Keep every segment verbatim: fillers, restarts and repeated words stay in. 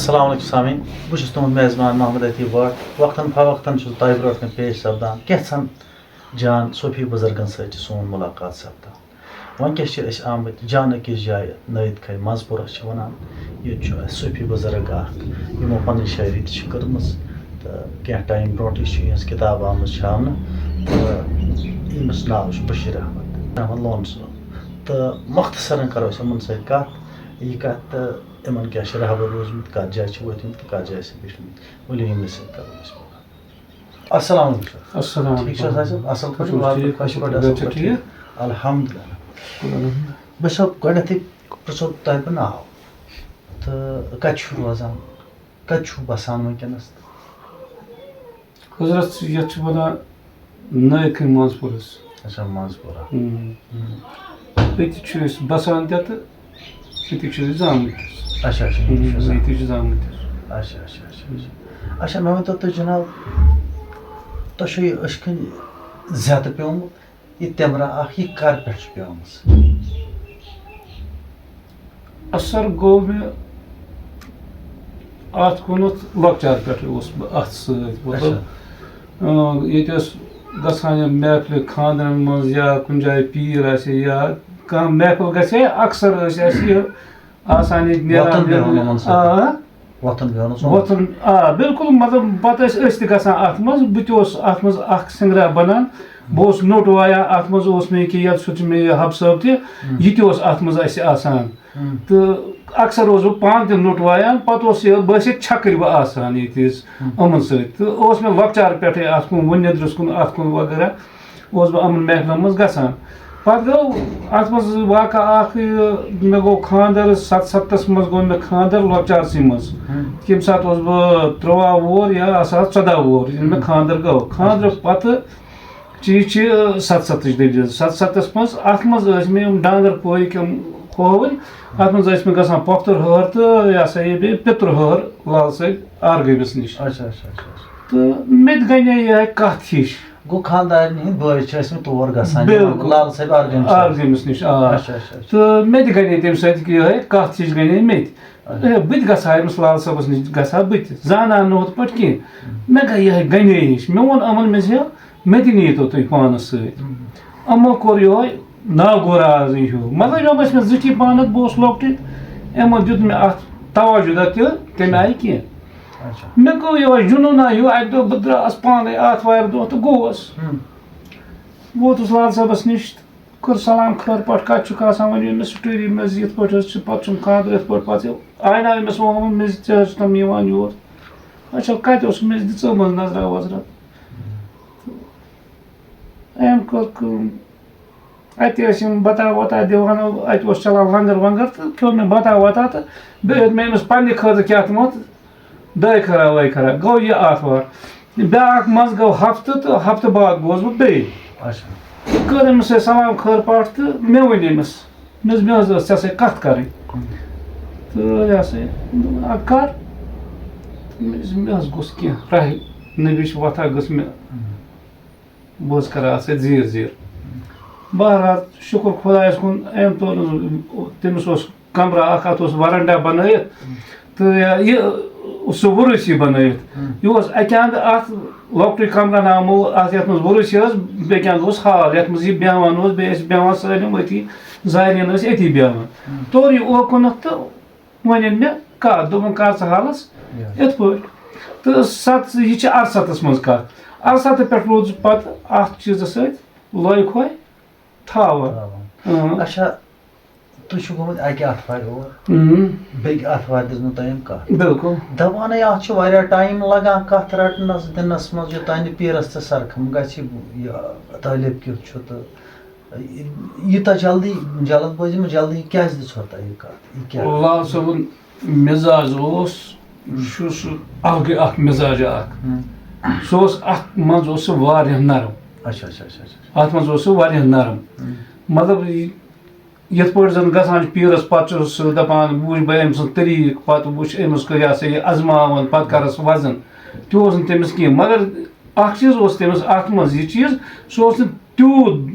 السلام علیکم سامعین، بہٕ چھُس تُہُنٛد میزبان محمد عتیق بٹ۔ وقتاً فوقتاً چھُس تۄہہِ برونٛٹھ کَنہِ پیش سپدان۔ کینٛژھن جان صوفی بُزرگن سۭتۍ چھِ سون مُلاقات سپدان۔ وۄنۍ کیٛاہ چھِ أسۍ آمٕتۍ جان أکِس جایہِ نٲیِد کھے منٛزپوٗرَس چھِ وَنان۔ ییٚتہِ چھُ اَسہِ صوفی بُزرگ اَکھ، یِمو پَنٕنۍ شٲعری تہِ چھِ کٔرمٕژ۔ تہٕ کینٛہہ ٹایم برونٛٹھٕے چھِ یِہٕنٛز کِتاب آمٕژ چھاونہٕ۔ تہٕ ییٚمِس ناو چھُ بشیٖر احمد، احمد لون صٲب۔ تہٕ مۄختصرن کَرو أسۍ یِمَن سۭتۍ کَتھ، یہِ کَتھ تہٕ یِمَن کیٛاہ چھِ رہبر روٗزمٕتۍ، کَتھ جایہِ چھِ وٲتمٕتۍ تہٕ کَتھ جایہِ چھِ بیٖٹھمٕتۍ۔ ؤلِو یِمنٕے سۭتۍ کَرو أسۍ مُلاقات۔ السلام علیکم سر۔ السلام ٹھیٖک چھِو حظ؟ علیکم۔ اَصٕل پٲٹھۍ؟ تُہۍ چھِو وارٕ ٹھیٖک؟ خۄش پٲٹھۍ، گَرِ اَصٕل چھا پٲٹھۍ؟ ٹھیٖک؟ الحمدللہ۔ الحمدللہ۔ بہٕ چھُسو گۄڈٕنٮ۪تھٕے پرٛژھو تۄہہِ بہٕ ناو تہٕ کَتہِ چھِو روزان؟ کَتہِ چھِو بَسان وٕنکیٚنَس؟ حضرت، یَتھ چھِ وَنان نٲیِد کھے منٛزپوٗرَس۔ اچھا، منٛزپوٗرہ۔ ہُم۔ ہُم۔ أتی چھِ أسۍ بَسان تہِ تہٕ أتی چھِ أسۍ زامٕتۍ تہِ۔ اچھا، اچھا، ییٚتی چھِو ہُم، زامٕتۍ۔ ییٚتی چھِ زامٕتۍ تہِ۔ اچھا، اچھا، اچھا، اچھا۔ اچھا، مےٚ ؤنۍتو تُہۍ جِناب، تۄہہِ چھُو یہِ أچھ کِنۍ زیادٕ پیوٚمُت، یہِ تِمرا اَکھ، یہِ کَر پٮ۪ٹھ چھِ پیوٚمٕژ؟ اثر گوٚو مےٚ اَتھ کُنَتھ لۄکچار پٮ۪ٹھٕے اوس بہٕ اَتھ سۭتۍ۔ مطلب، اچھا۔ اۭں، ییٚتہِ ٲس گژھان یِم محفلہِ خانٛدرَن منٛز یا کُنہِ جایہِ پیٖر آسہِ ہے یا کانٛہہ محفل گژھِ ہے، اکثر ٲسۍ اَسہِ یہِ آسان ییٚتہِ نیران وۄتھُن بیٚہُن یِمَن سۭتۍ۔ آ۔ وۄتھُن بیٚہُن اوس وۄتھُن، آ، بِلکُل، مطلب، پَتہٕ ٲسۍ أسۍ تہِ گژھان اَتھ منٛز، بہٕ تہِ اوسُس اَتھ منٛز اَکھ سِنٛگرا بَنان، بہٕ اوسُس نوٚٹ وایان، اَتھ منٛز اوس مےٚ ییٚکیٛاہ، یَتھ سُہ چھُ مےٚ یہِ حب صٲب تہِ، ہُم۔ یہِ تہِ اوس اَتھ منٛز اَسہِ آسان۔ ہُم۔ تہٕ اکثر اوسُس بہٕ پانہٕ تہِ نوٚٹ وایان، پَتہٕ اوس یہِ، بہٕ ٲسۍ ییٚتہِ چھَکٕرۍ بہٕ آسان ییٚتہِ حظ ہُم۔ یِمَن سۭتۍ۔ تہٕ اوس مےٚ لۄکچارٕ پٮ۪ٹھَے اَتھ کُن وُنہِ نیٚدرِس کُن، اَتھ کُن وغیرہ۔ اوسُس بہٕ یِمَن محفلَن منٛز گژھان۔ پَتہٕ گوٚو اَتھ منٛز واقعہ اَکھ، یہِ مےٚ گوٚو خانٛدَر، سَتسَتَتھَس منٛز گوٚو مےٚ خانٛدَر لۄکچارسٕے منٛز۔ ہُم۔ ییٚمہِ ساتہٕ اوسُس بہٕ تُرٛواہ وُہُر یا آسہٕ ہا ژۄداہ وُہُر، ییٚلہِ مےٚ ہُم۔ خانٛدَر گوٚو۔ خانٛدرٕ اچھا۔ پَتہٕ چیٖز چھِ سَتسَتھٕچ دٔلیٖل۔ سَتسَتَتھَس منٛز، اَتھ منٛز ٲسۍ مےٚ یِم ڈانٛگر پورِکۍ یِم ہووٕنۍ، اَتھ منٛز ٲسۍ مےٚ گژھان پۄپھتٕر ہٲر تہٕ یہِ ہسا یہِ بیٚیہِ پِتُر ہٲر لال صٲب آرگٲمِس نِش۔ اچھا، اچھا، اچھا، اچھا۔ تہٕ مےٚ تہِ گَنے یِہوٚے کَتھ ہِش۔ گوٚو خانٛدارنہِ ہٕنٛدۍ بٲے چھِ ٲسمٕتۍ تور گژھان، بِلکُل۔ لال صٲب آرگٲمِس۔ آرگٲمِس نِش، آ۔ اچھا، اچھا، اچھا۔ تہٕ مےٚ تہِ گٔیے تَمہِ سۭتۍ یِہوٚے کَتھ ہِش گٔیے مےٚ تہِ۔ اچھا۔ ہے، بہٕ تہِ گژھٕ ہا أمِس لال صٲبَس نِش، گژھٕ ہا بہٕ تہِ۔ زانان نہٕ ہُتھ پٲٹھۍ کینٛہہ۔ مےٚ گٔے یِہوٚے گَنے ہِش۔ مےٚ ووٚن یِمَن، مےٚ زِ مےٚ تہِ نِیٖتو تُہۍ پانَس سۭتۍ۔ ہُم۔ یِمو کوٚر یِہوٚے ناگُر آزٕے ہیوٗ۔ مطلب، یِم ٲسۍ مےٚ زِٹھی پانَتھ، بہٕ اوسُس لۄکٹُے۔ یِمو دیُت مےٚ اَتھ توجہ تہٕ تہِ تَمہِ آیہِ کینٛہہ۔ اچھا۔ مےٚ گوٚو یِہوٚے جُنوٗنا ہیوٗ، اَکہِ دۄہ بہٕ درٛاس پانَے آتھوارِ دۄہ تہٕ گوس۔ ہُم۔ ووتُس لال صٲبَس نِش تہٕ کوٚر سلام خٲر پٲٹھۍ، کَتہِ چھُکھ آسان؟ وۄنۍ ییٚمِس story منٛز یِتھ پٲٹھۍ حظ چھِ، پَتہٕ چھُم خانٛدر یِتھ پٲٹھۍ، پَتہٕ یہِ آیناو أمِس ووٚنُم، مےٚ زِ ژےٚ حظ چھُتھ یِوان یور۔ اچھا، کَتہِ اوسُکھ؟ مےٚ دِژ منٛز نظرا وظرا۔ أمۍ کٔر کٲم، اَتہِ ٲسۍ یِم بَتا وَتا دِوان، اَتہِ اوس چَلان لَنٛگر وَنٛگر تہٕ کھیوٚو مےٚ بَتا وَتا تہٕ بیٚیہِ ہیوٚت مےٚ أمِس پنٛنہِ خٲطرٕ کیٛاہ تھوٚمُت، دۄیہِ خٲرا وۄیہِ خٲرا۔ گوٚو یہِ آتھوار۔ بیٛاکھ منٛز گوٚو ہفتہٕ تہٕ ہفتہٕ بعد گوس بہٕ بیٚیہِ۔ اچھا۔ کٔر أمِس سۭتۍ سلام خٲر پٲٹھۍ تہٕ مےٚ ؤنۍ أمِس، مےٚ حظ، مےٚ حظ ٲس ژےٚ سۭتۍ کَتھ کَرٕنۍ۔ ہُم۔ تہٕ یہِ ہسا یہِ، دوٚپُن، اَدٕ کَر۔ مےٚ حظ، مےٚ حظ گوٚژھ کینٛہہ راہہِ نبی چھِ وۄتھان گٔژھ مےٚ۔ ہُم۔ بہٕ حظ کَرٕ اَتھ سۭتۍ زیٖر زیٖر۔ بہرحال، شُکُر خۄدایَس کُن، أمۍ توٚر نہٕ، تٔمِس اوس کَمرٕ اَکھ، اَتھ اوس وَرَنڈا بَنٲیِتھ تہٕ یہِ، یہِ، سُہ وُرُس ہِوۍ بَنٲیِتھ۔ ہُم۔ یہِ اوس اَکہِ اَنٛدٕ اَتھ لۄکٹُے کَمرٕ نامو، اَتھ یَتھ منٛز وُرُس ہِوۍ ٲس، بیٚکہِ اَنٛدٕ اوس ہال، یَتھ منٛز یہِ بیٚہوان اوس، بیٚیہِ ٲسۍ بیٚہوان سٲلِم أتی، زارٮ۪ن ٲسۍ أتی بیٚہوان۔ ہُم۔ توٚر یہِ اوکُنَتھ تہٕ وۄنۍ ییٚلہِ مےٚ کَتھ دوٚپُن، کَر ژٕ حالَس یَتھ۔ یِتھ پٲٹھۍ۔ تہٕ سَتھ، یہِ چھِ اَرسَتَتھَس منٛز کَتھ۔ اَرسَتَتھ پٮ۪ٹھ روٗدُس پَتہٕ اَتھ چیٖزَس سۭتۍ لٲگۍ کھوے تھاوان۔ تھاوان۔ اۭں۔ اچھا، تُہۍ چھِو گٔمٕتۍ اَکہِ آتھوارِ اور، اۭں۔ بیٚکہِ آتھوارِ دِژ نہٕ تۄہہِ أمۍ کَتھ۔ بِلکُل۔ دَپان ہے، اَتھ چھُ واریاہ ٹایم لَگان کَتھ رَٹنَس دِنَس منٛز، یوٚتام نہٕ پیٖرَس تہٕ سَرخَم گژھِ، یہِ طٲلب کیُتھ چھُ تہٕ یوٗتاہ جلدی، جلد بٲزی منٛز جلدی کیٛازِ دِژ تۄہہِ یہِ کَتھ؟ یہِ کیٛاہ؟ لال صٲبُن مِزاج اوس، یہِ چھُ سُہ الگٕے اَکھ مِزاج اَکھ۔ ہُم۔ سُہ اوس اَتھ منٛز اوس سُہ واریاہ نرم۔ اچھا، اچھا، اچھا، اچھا۔ اَتھ منٛز اوس سُہ واریاہ نرم۔ ہُم۔ مطلب، یہِ، یِتھ پٲٹھۍ زَن گژھان چھُ پیٖرَس، پَتہٕ چھُ سُہ دَپان، وٕچھ بہٕ أمۍ سُنٛد طریٖقہٕ، پَتہٕ وٕچھ أمِس کیٛاہ سا یہِ اَزماوَن، پَتہٕ کَرَس وَزَن۔ تہِ اوس نہٕ تٔمِس کینٛہہ، مگر اَکھ چیٖز اوس تٔمِس اَتھ منٛز، یہِ چیٖز، سُہ اوس نہٕ تیوٗت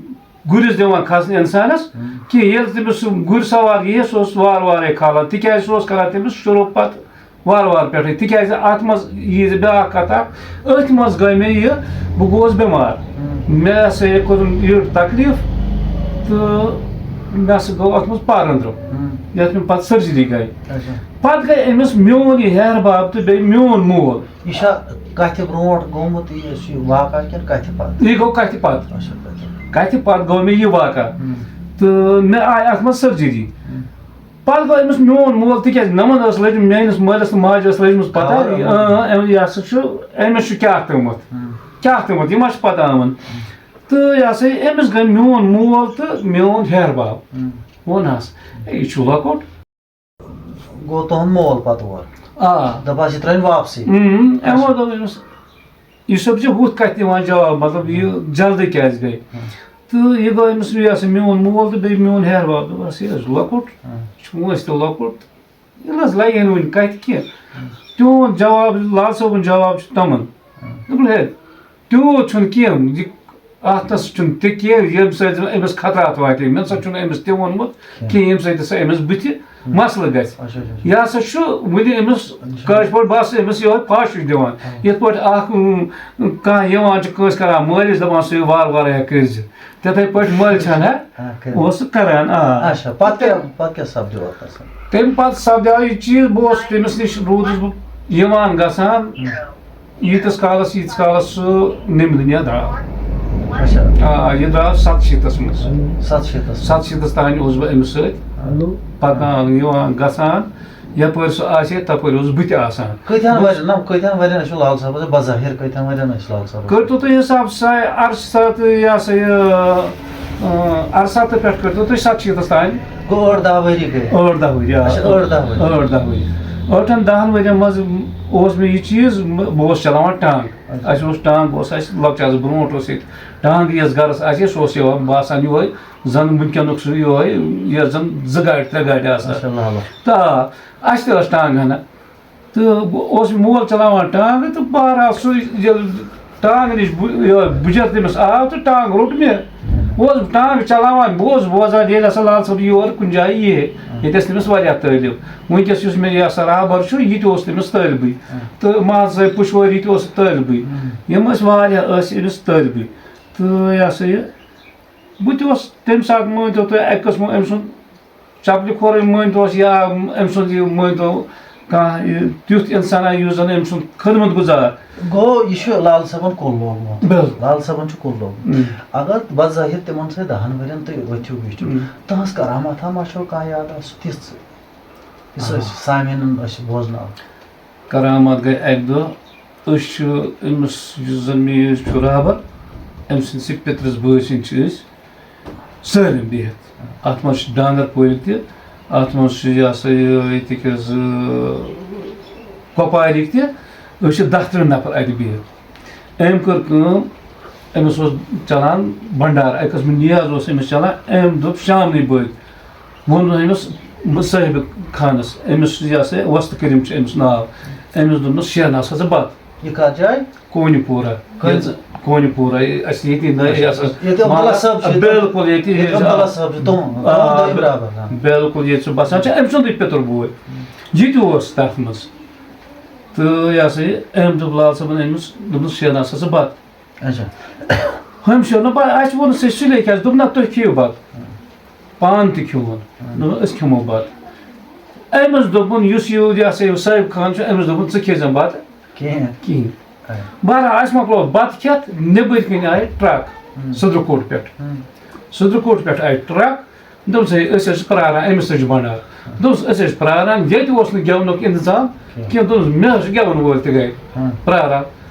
گُرِس دِوان کھسنہٕ اِنسانَس ہُم۔ کینٛہہ۔ ییٚلہِ تٔمِس سُہ گُرۍ سوار یِیہِ، سُہ اوس وارٕ وارَے کھالان، تِکیٛازِ سُہ اوس کَران تٔمِس شروٗع پَتہٕ وارٕ وارٕ پٮ۪ٹھٕے، تِکیٛازِ اَتھ منٛز یی زِ بیٛاکھ کَتھ اَکھ، أتھۍ منٛز گٔے مےٚ یہِ، بہٕ گوس بٮ۪مار۔ مےٚ ہسا یہِ کوٚرُن یہِ تکلیٖف تہٕ مےٚ ہسا گوٚو اَتھ منٛز پَر أنٛدرٕ، یَتھ مےٚ پَتہٕ سٔرجری گٔے۔ اچھا۔ پَتہٕ گٔے أمِس میون یہِ ہیٚہَر باب تہٕ بیٚیہِ میون مول۔ یہِ چھا کَتھِ برونٛٹھ گوٚمُت یہِ، یہِ واقعہ کِنہٕ کَتھِ پَتہٕ؟ یہِ گوٚو کَتھِ پَتہٕ۔ اچھا، کَتھِ پَتہٕ۔ کَتھِ پَتہٕ گوٚو مےٚ یہِ واقعہ۔ تہٕ مےٚ آیہِ اَتھ منٛز سٔرجری۔ پَتہٕ گوٚو أمِس میون مول، تِکیٛازِ نَمَن ٲس لٔجمٕژ، میٛٲنِس مٲلِس تہٕ ماجہِ ٲس لٔجمٕژ پَتہ، خبر یہِ، یِمَن۔ اۭں، أمۍ، یہِ ہسا چھُ، أمِس چھُ کیٛاہ پیوٚمُت، کیٛاہ پیوٚمُت، یہِ ما چھُ پَتہ یِمَن۔ تہٕ یہِ ہسا یہِ، أمِس گٔے میون مول تہٕ میون ہیٚہَر باب۔ ووٚن حظ، "ہے، یہِ چھُ لۄکُٹ۔" گوٚو تُہُنٛد مول پَتہٕ اورٕ؟ آ۔ دَپان، "یہِ ترٛٲوِن واپسٕے۔" اۭں، أمۍ ووٚن، دوٚپ أمِس، یہِ صٲب چھِ ہُتھ کَتھِ دِوان جواب، مطلب، یہِ جلدی کیٛازِ گٔے؟ تہٕ یہِ گوٚو أمِس، یہِ ہسا میون مول تہٕ بیٚیہِ میون ہیٚہَر باب، دوٚپُس، "ہے، یہِ حظ چھُ لۄکُٹ، یہِ چھُ وٲنٛسہِ تہِ لۄکُٹ، یہِ نہ حظ لَگہِ ہے نہٕ وُنہِ کَتھِ کینٛہہ۔" تِہُنٛد جواب، لال صٲبُن جواب چھُ تِمَن۔ دوٚپُن، "ہے، تیوٗت چھُنہٕ کینٛہہ، یہِ، اَتھ نَس چھُنہٕ تہِ کینٛہہ، ییٚمہِ سۭتۍ زَن أمِس خطرات واتہِ۔ مےٚ نہ سا چھُنہٕ أمِس تہِ ووٚنمُت کینٛہہ، ییٚمہِ سۭتۍ ہسا أمِس بٕتھِ مسلہٕ گژھِ۔" اچھا، اچھا، اچھا۔ یہِ ہسا چھُ وُنہِ أمِس، اچھا۔ کٲشِر پٲٹھۍ، بَس أمِس یِہوٚے پھَش ہیوٗ دِوان۔ یِتھ پٲٹھۍ اَکھ، اۭں، کانٛہہ یِوان چھُ کٲنٛسہِ کَران مٲلِش، دَپان، "سُہ یہِ وارٕ وارٕ ہا کٔرۍ زِ۔" تِتھَے پٲٹھۍ مٲلۍ چھَنہ ہا، ہاں، کٔرِتھ۔ اوس سُہ کَران، آ۔ اچھا، پَتہٕ کیٛاہ، پَتہٕ کیٛاہ سَپدیو اَتھ اَصٕل؟ تَمہِ پَتہٕ سَپدیو یہِ چیٖز، بہٕ اوسُس تٔمِس نِش، روٗدُس بہٕ یِوان گژھان، ییٖتِس کالَس، ییٖتِس کالَس سُہ نٮ۪مہِ دُنیا درٛاو۔ اچھا۔ آ، یہِ درٛاو سَتشیٖتَس منٛز۔ سَتشیٖتَس۔ سَتشیٖتَس تام اوسُس بہٕ أمِس سۭتۍ پَکان، یِوان، گژھان۔ یَپٲرۍ سُہ آسہِ ہے، تَپٲرۍ اوسُس بہٕ تہِ آسان۔ کۭتیٛاہَن ؤرِین، نہ، کۭتیٛاہَن ؤرِین ٲسِو لال صٲبَس، بظٲہِر کۭتیٛاہَن ؤرِین ٲسِو لال صٲبَس؟ کٔرۍتو تُہۍ حِساب، ساے اَرسَتھ، یہِ ہسا یہِ، اۭں، اَرسَتھ پٮ۪ٹھ کٔرۍتو تُہۍ سَتشیٖتَس تام۔ گوٚو ٲٹھ دَہ ؤری گٔے۔ ٲٹھ دَہ ؤری، آ۔ اچھا، ٲٹھ دَہ ؤری۔ ٲٹھ دَہ ؤری۔ ٲٹھَن دَہَن ؤرِین منٛز اوس مےٚ یہِ چیٖز، بہٕ اوسُس چلاوان ٹانٛگہٕ۔ اچھا۔ اَسہِ اوس ٹانٛگہٕ، اوس اَسہِ لۄکچارَس برونٛٹھ اوس ییٚتہِ ٹانٛگہٕ یِژھ گَرَس، اَسہِ اوس یِوان باسان یِہوٚے زَن وٕنکیٚنُک سُہ یِہوٚے، یَتھ زَن زٕ گاڑِ، ترٛےٚ گاڑِ آسہٕ۔ اچھا، لالہٕ۔ تہٕ آ، اَسہِ تہِ ٲس ٹانٛگہٕ ہنا۔ تہٕ بہٕ اوس مول چلاوان ٹانٛگہٕ، تہٕ بہرحال سُہ ییٚلہِ ٹانٛگہٕ نِش بُ-، یہِ بُجَر تٔمِس آو تہٕ ٹانٛگہٕ روٚٹ مےٚ۔ بہٕ اوسُس ٹانٛگہٕ چلاوان، بہٕ اوسُس بوزان ییٚلہِ ہسا لال صٲب یور کُنہِ جایہِ یِیہِ ہے، ییٚتہِ ٲسۍ تٔمِس واریاہ طٲلب۔ وٕنکیٚس یُس مےٚ یہِ ہسا رہبر چھُ، یہِ تہِ اوس تٔمِس طٲلبٕے۔ تہٕ محمد صٲب پُشوٲری تہِ اوس طٲلبٕے۔ یِم ٲسۍ واریاہ، ٲسۍ أمِس طٲلبٕے۔ تہٕ یہِ ہسا یہِ، بہٕ تہِ اوسُس تَمہِ ساتہٕ، مٲنۍ تو تُہۍ، اَکہِ قٕسمہٕ أمۍ سُنٛد چپلہِ کھورٕے مٲنۍ تو اوس، یا أمۍ سُنٛد یہِ مٲنۍ تو کانٛہہ یہِ تیُتھ اِنسانا یُس زَن أمۍ سُنٛد خدمت گُزار۔ گوٚو، یہِ چھُ لال صٲبَن کُل لوگمُت۔ بِلکُل۔ لال صٲبَن چھُ کُل لوگمُت۔ اگر بظٲہِر تِمَن سۭتۍ دَہَن ؤرِین تُہۍ ؤتھِو وٕچھِو، تٕہٕنٛز کراماتھا ما چھو کانٛہہ یاد آسہِ تِژھ، یُس أسۍ سامعیٖنَن أسۍ بوزناوو؟ کرامات گٔے اَکہِ دۄہ۔ أسۍ چھِ أمِس، یُس زَن مےٚ یہِ چھُ رہبر، أمۍ سٕنٛدِ سٕے پِترِس بٲے سٕنٛدۍ چھِ أسۍ سٲلِم بِہِتھ۔ اَتھ منٛز چھِ ڈانٛگر پورِ تہِ، اَتھ منٛز چھِ یہِ ہسا یہِ ییٚتہِ کہِ زٕ کۄپوارِکۍ تہِ۔ أسۍ چھِ دَہ تٕرٛہ نفر اَتہِ بِہِتھ۔ أمۍ کٔر کٲم، أمِس اوس چلان بنڈار، اَکہِ قٕسمہٕ نیاز اوس أمِس چلان۔ أمۍ دوٚپ شامنٕے بٲگۍ، ووٚن أمِس صٲحِب خانَس، أمِس یہِ ہسا وۄستہٕ کریٖم چھُ أمِس ناو۔ أمِس دوٚپنَس، "شیرناو سا ژٕ بَتہٕ۔" یہِ کَتھ جایہِ؟ کونہِ پوٗرہ۔ کَتہِ؟ ییٚتہِ کونہِ پوٗرہ، یہِ، اَسہِ ییٚتی نٔے، اچھا، یَتھ ییٚتہِ عبداللہ صٲب چھِ، بِلکُل ییٚتی، ییٚتہِ ییٚتہِ عبداللہ صٲب چھِ، تُہُنٛد، آ، تُہُنٛدُے برابر، آ۔ بِلکُل ییٚتہِ چھُ بَسان، چھُ أمۍ سُنٛدُے پِتُر بوے۔ یہِ تہِ اوس تَتھ منٛز۔ تہٕ یہِ ہسا یہِ، أمۍ دوٚپ لال صٲبَن أمِس، دوٚپنَس، "شیرناو سا ژٕ بَتہٕ۔" اچھا۔ ہُمۍ شیرنوو پَتہٕ، اَسہِ ووٚن سُہ سُلے کیٛازِ، دوٚپ، "نہ، تُہۍ کھیٚیِو بَتہٕ۔" پانہٕ تہِ کھیوٚون۔ دوٚپُن، "أسۍ کھٮ۪مو بَتہٕ۔" أمِس دوٚپُن، یُس یہِ، یہِ ہسا یہِ صٲحِب خان چھُ، أمِس دوٚپُن، "ژٕ کھیٚیہِ زٮ۪نہٕ بَتہٕ کِہیٖنۍ۔ کِہیٖنۍ۔" اچھا۔ بہرحال، اَسہِ مۄکلوو بَتہٕ کھٮ۪تھ، نیٚبٕرۍ کِنۍ آیہِ ٹرٛک، ہُم۔ صدرٕ کوٹ پٮ۪ٹھ۔ ہُم۔ صدرٕ کوٹ پٮ۪ٹھ آیہِ ٹرٛک، دوٚپُن، "ہے، أسۍ حظ چھِ پرٛاران أمِس حظ چھُ بنڈار۔" دوٚپُس، "أسۍ حظ چھِ پرٛاران، ییٚتہِ اوس نہٕ گٮ۪ونُک اِنتظام کِہیٖنۍ۔ کینٛہہ۔" دوٚپُس، "مےٚ حظ چھُ گٮ۪وَن وٲلۍ تہِ گَرِ ہُم۔ پرٛاران۔"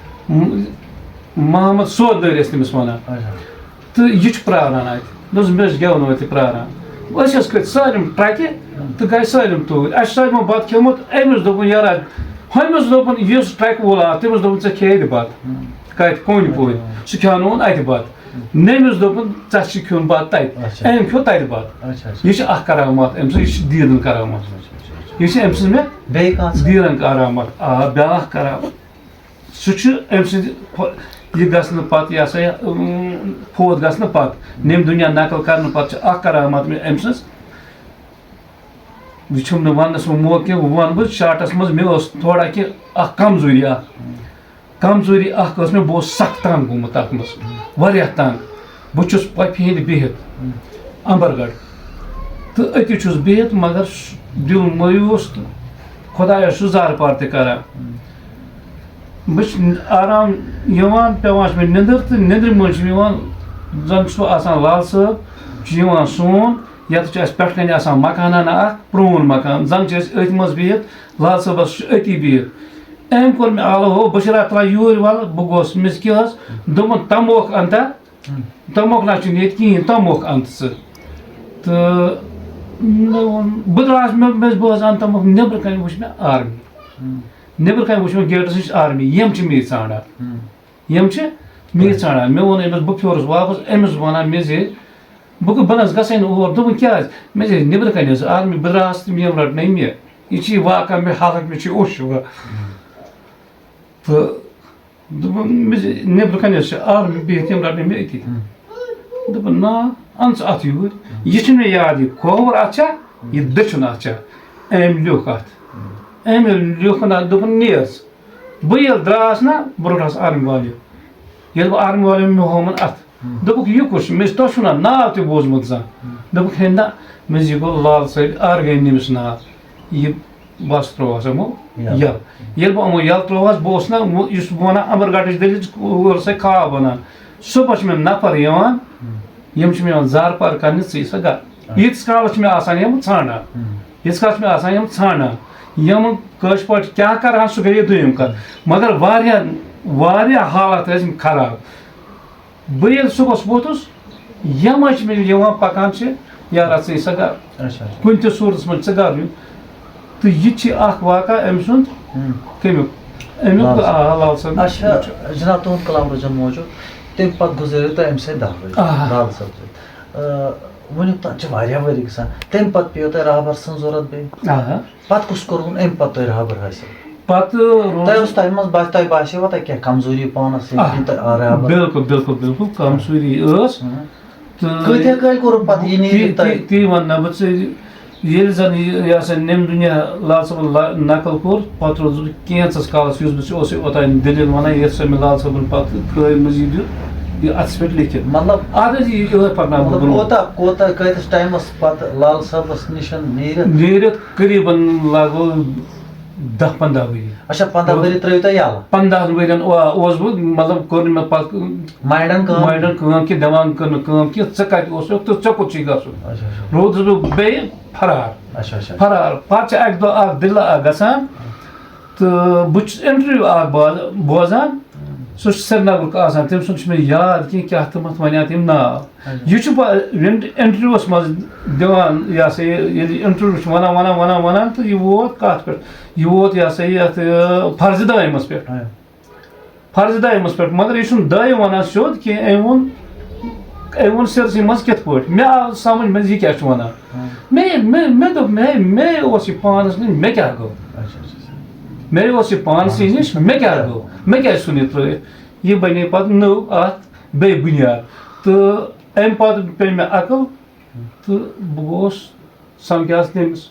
م-، محمد سودٲرۍ ٲسۍ تٔمِس وَنان۔ اچھا۔ تہٕ یہِ چھُ پرٛاران اَتہِ۔ دوٚپُس، "مےٚ ٲسۍ گٮ۪وَن وٲلۍ تہِ پرٛاران۔" أسۍ حظ کھٔتۍ سٲلِم ٹرٛکہِ تہٕ گٔے سٲلِم توٗرۍ۔ اَسہِ چھُ سٲلِمو بَتہٕ کھیوٚمُت۔ أمِس دوٚپُن، "یارا"، ہُمِس دوٚپُن، یُس ٹرٛکہِ وول آو، تٔمِس دوٚپُن، "ژےٚ کھیٚیہِ اَتہِ بَتہٕ۔" ہُم۔ کَتہِ؟ کونہِ پورِ۔ اچھا۔ سُہ کھیٛاونووُن اَتہِ بَتہٕ۔ ہُم۔ نٔمِس دوٚپُن، "ژےٚ چھُے کھیوٚن بَتہٕ تَتہِ۔" اچھا۔ أمۍ کھیوٚو تَتہِ بَتہٕ۔ اچھا، اچھا۔ یہِ چھِ اَکھ کرامات أمۍ سٕنٛز، یہِ چھِ دیٖدَن کرامات۔ اچھا، اچھا، اچھا۔ یہِ چھِ أمۍ سٕنٛز مےٚ بیٚیہِ کانٛہہ؟ دیٖدَن کرامات۔ آ، بیٛاکھ کرامات۔ سُہ چھُ أمۍ سٕنٛدِ ہۄ-، یہِ گژھنہٕ پتہٕ، یہِ ہسا یہِ، اۭں، فوت گژھنہٕ پتہٕ، نٮ۪مہِ دُنیا نقل کرنہٕ پتہٕ چھِ اکھ کرامت مےٚ أمۍ سٕنٛز۔ یہِ چھُم نہٕ وننَس منٛز موقعہٕ کینٛہہ، وۄنۍ وَنہٕ بہٕ شارٹَس منٛز، مےٚ ٲس تھوڑا کینٛہہ اَکھ کمزوٗری اَکھ۔ کمزوٗری اَکھ ٲس مےٚ، بہٕ اوسُس سخ تنٛگ گوٚمُت تَتھ منٛز، واریاہ تنٛگ۔ بہٕ چھُس پۄپھِ ہِنٛدِ بِہِتھ اَمبرگڑھ، تہٕ أتی چھُس بِہِتھ، مگر سُہ دِل مایوٗس، تہٕ خۄدایَس چھُس زارٕ پار تہِ کران۔ بہٕ چھُس آرام یِوان، پٮ۪وان چھِ مےٚ نِندٕر، تہٕ نِندرِ منٛز چھِ مےٚ یِوان، زَن چھُ آسان لال صٲب، چھُ یِوان سون، یَتھ چھُ اَسہِ پٮ۪ٹھ کَنہِ آسان مکانہ اَکھ، پرٛون مکان، زَن چھِ أسۍ أتھۍ منٛز بِہِتھ، لال صٲبَس چھُ أتی بِہِتھ۔ أمۍ کوٚر مےٚ آلو ہو، بہٕ چھُس راتھ تران یوٗرۍ وَلہٕ، بہٕ گوس، مےٚ کیٛاہ حظ، دوٚپُن، "تموکھ اَنتا؟" "تموکھ نہ چھُنہٕ ییٚتہِ کِہیٖنۍ، تموکھ اَن ژٕ۔" تہٕ مےٚ ووٚن، بہٕ درٛاس، مےٚ، مےٚ ٲسۍ بوزان تموکھ، نیٚبرٕ کَنہِ وٕچھ مےٚ آرمی۔ نیٚبرٕ کَنہِ وٕچھ مےٚ گیٹَس نِش آرمی، یِم چھِ مے ژھانٛڈان۔ یِم چھِ مے ژھانٛڈان۔ مےٚ ووٚن أمِس، بہٕ پھیورُس واپَس، أمِس وَنان مےٚ زِ، بہٕ گوٚو، بہٕ نہ حظ گژھَے نہٕ اور۔ دوٚپُن، "کیٛازِ؟" مےٚ زِ، "نیٚبرٕ کَنہِ حظ آرمی، بہٕ درٛاس تہٕ یِم رَٹنَے مےٚ۔ یہِ چھِ یہِ واقعہ مےٚ حالَس مےٚ چھِ اوٚش یِوان۔" تہٕ دوٚپُن، مےٚ زِ، "نیٚبرٕ کَنہِ حظ چھِ آرمی بِہِتھ، یِم رَٹنَے مےٚ أتی۔" دوٚپُن، "نا، اَن ژٕ اَتھ یوٗرۍ۔ یہِ چھُنہٕ مےٚ یاد، یہِ کھووُر اَتھ چھا، یہِ دٔچھُن اَتھ چھا؟" أمۍ لیوٚکھ اَتھ۔ أمۍ ییٚلہِ لیوٚکھُن اَتھ، دوٚپُن، "نیر ژٕ۔" بہٕ ییٚلہِ درٛاس نا، بہٕ روٚٹہَس آرمی والیو۔ ییٚلہِ بہٕ آرمی والیو مےٚ ہومَن اَتھ۔ دوٚپُکھ، "یہِ کُس چھُ؟ مےٚ چھُ تۄہہِ چھُو نا ناو تہِ بوٗزمُت زانٛہہ؟" دوٚپُکھ، "ہے نہ۔" مےٚ زِ، "یہِ گوٚو لال صٲب، آر گٔے نٔمِس ناو۔ یہِ بَس ترٛووہَس یِمو یَلہٕ۔ یَلہٕ۔" ییٚلہِ بہٕ یِمو یَلہٕ ترٛووہَس، بہٕ اوسُس نا، وۄنۍ یُس بہٕ وَنان، اَمبَر گھاٹٕچ دٔلیٖل چھِ، اور سا خاب وَنان۔ صُبحَس چھُ مےٚ نفر یِوان، یِم چھِ مےٚ یِوان زارٕ پار کَرنہِ، "ژٕے سا گَرٕ۔" ییٖتِس کالَس چھِ مےٚ آسان یِم ژھانٛڈان۔ ییٖتِس کالَس چھِ مےٚ آسان یِم ژھانٛڈان۔ یِم کٲشِر پٲٹھۍ کیٛاہ کَرٕہَن، سُہ گٔیے دوٚیِم کَتھ۔ مگر واریاہ، واریاہ حالات ٲسۍ یِم خراب۔ بہٕ ییٚلہِ صُبحَس ووٚتھُس، یِم ٲسۍ مےٚ یِوان پَکان چھِ، "یارا، ژٕے سا گَرٕ۔" اچھا، اچھا۔ کُنہِ تہِ صوٗرتَس منٛز، "ژٕ گَرٕ یُن۔" تہٕ یہِ تہِ چھِ اَکھ واقعہ أمۍ سُنٛد۔ ہُم۔ کَمیُک؟ اَمیُک لال تہٕ، صٲب۔ آ، لال صٲب اچھا، چھُ۔ جِناب، تُہُنٛد کلام روٗزِن موٗجوٗد۔ تَمہِ پَتہٕ گُزٲرِو تۄہہِ أمِس سۭتۍ دَہ ؤری، آ۔ لال صٲب سۭتۍ۔ آ، وٕنیُک تام چھِ واریاہ ؤری گژھان۔ تَمہِ پَتہٕ پیٚیو تۄہہِ رہبر سٕنٛز ضوٚرَتھ بیٚیہِ۔ آ۔ پَتہٕ کُس کوٚروُن اَمہِ پَتہٕ تۄہہِ رہبر حٲصِل؟ پَتہٕ روٗز تۄہہِ اوس تۄہہِ منٛز باسہِ، تۄہہِ باسیوا تۄہہِ کینٛہہ کمزوٗری پانَس سۭتۍ آ، کِنہٕ تۄہہِ آ رہبر؟ بِلکُل، بِلکُل، بِلکُل، کمزوٗری ٲس۔ ہُم۔ تہٕ کۭتیٛاہ کٲلۍ کوٚروٕ پَتہٕ یہِ نیٖرِتھ تی، تۄہہِ؟ تی، تی وَنہٕ نہ بہٕ ژےٚ، ییٚلہِ زَن یہِ، یہِ ہسا نٮ۪م دُنیا لال صٲبَن لا-، نقل کوٚر، پَتہٕ روٗدُس بہٕ کینٛژَس کالَس، یُس بہٕ ژےٚ اوسُے اوٚتام دٔلیٖل وَنان، یَتھ سا مےٚ لال صٲبَن پَتہٕ کٲلۍ منٛز یہِ دیُت، یہِ اَتھَس پٮ۪ٹھ لیکھِتھ۔ مطلب، اَتھ حظ یہِ یِہوٚے پَکناو بہٕ مطلب، برٛونٛہہ۔ کوٗتاہ، کوٗتاہ، کۭتِس ٹایمَس پَتہٕ لال صٲبَس نِش نیٖرِتھ؟ نیٖرِتھ قریٖباً لگ بگ دَہ پنٛداہ ؤری۔ اچھا، پنٛداہ ؤری ترٛٲوِو تۄہہِ یَلہٕ؟ پنٛداہَن ؤرِین، آ، اوس بہٕ، مطلب، کوٚر نہٕ مےٚ پَتہٕ مایِنٛڈَن کٲم؟ مایِنٛڈَن کٲم کہِ دٮ۪ماغَن کٔر نہٕ کٲم کہِ ژٕ کَتہِ اوسُکھ تہٕ ژےٚ کوٚت چھُے گژھُن۔ اچھا، اچھا۔ روٗدُس بہٕ بیٚیہِ فرار۔ اچھا، اچھا۔ فرار۔ پَتہٕ چھِ اَکہِ دۄہ اَکھ دٔلیٖلہ اَکھ گژھان تہٕ بہٕ چھُس اِنٹروِو اَکھ باز-، بوزان۔ سُہ چھُ سرینگرُک آسان، تٔمۍ سُنٛد چھُنہٕ مےٚ یاد کینٛہہ، کیٛاہ تامَتھ وَنیٛاتھ تٔمۍ ناو۔ اچھا۔ یہِ چھُ پَتہٕ اِنٹ-، اِنٹروِوَس منٛز دِوان، یہِ ہسا یہِ، ییٚلہِ اِنٹروِو چھُ وَنان، وَنان، وَنان، وَنان تہٕ یہِ ووت کَتھ پٮ۪ٹھ؟ یہِ ووت، یہِ ہسا یہِ، یَتھ، یہِ، فرضِ دائمَس پٮ۪ٹھ۔ اچھا۔ فرضِ دائمَس پٮ۪ٹھ، مگر یہِ چھُنہٕ دائم وَنان سیوٚد کینٛہہ، أمۍ ووٚن، أمۍ ووٚن سِرسٕے منٛز کِتھ پٲٹھۍ؟ مےٚ آو سَمٕجھ منٛز یہِ کیٛاہ چھُ وَنان۔ ہاں۔ مےٚ، مےٚ، مےٚ دوٚپ، مےٚ، مےٚ اوس یہِ پانَس نِش، مےٚ کیٛاہ گوٚو؟ اچھا، اچھا، اچھا۔ مےٚ اوس یہِ پانسٕے نِش، مےٚ کیٛاہ گوٚو؟ مےٚ کیٛازِ ژھُن یہِ ترٛٲوِتھ؟ یہِ بَنے پَتہٕ نٔو اَتھ بیٚیہِ بُنیاد۔ تہٕ اَمہِ پَتہٕ پیٚیہِ مےٚ عقل تہٕ بہٕ گوس سَمکھیٛاس تٔمِس۔